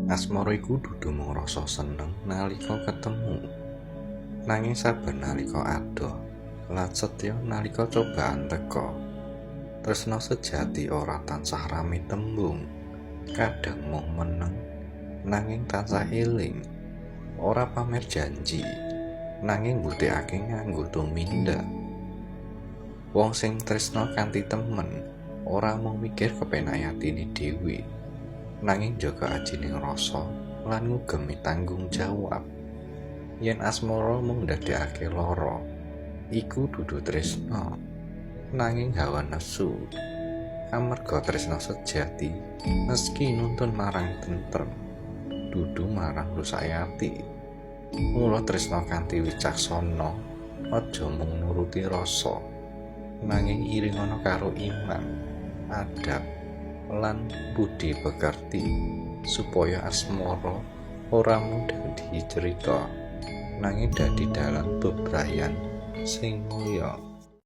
Asmara iku dudu mung rasa seneng nalika ketemu, nanging saben nalika adoh lan setya nalika cobaan teka. Tresna sejati ora tansah rame tembung, kadang mung meneng nanging tansah eling. Ora pamer janji, nanging mbuktekake nganggo tumindak. Wong sing tresna kanthi temen ora mung mikir kepenake atine dhewe, nanging njaga ajining rasa lan ngugemi tanggung jawab. Yen asmara mung ndadekake lara, iku dudu tresna, nanging hawa nafsu. Amarga tresna sejati meski nuntun marang tentrem, dudu marang rusake ati. Mula tresna kanthi wicaksana, aja mung nuruti rasa, nanging iringana karo iman, adab, lan budi pekerti, supaya asmara ora mung dadi cerita, nanging dadi dalan bebrayan sing mulya.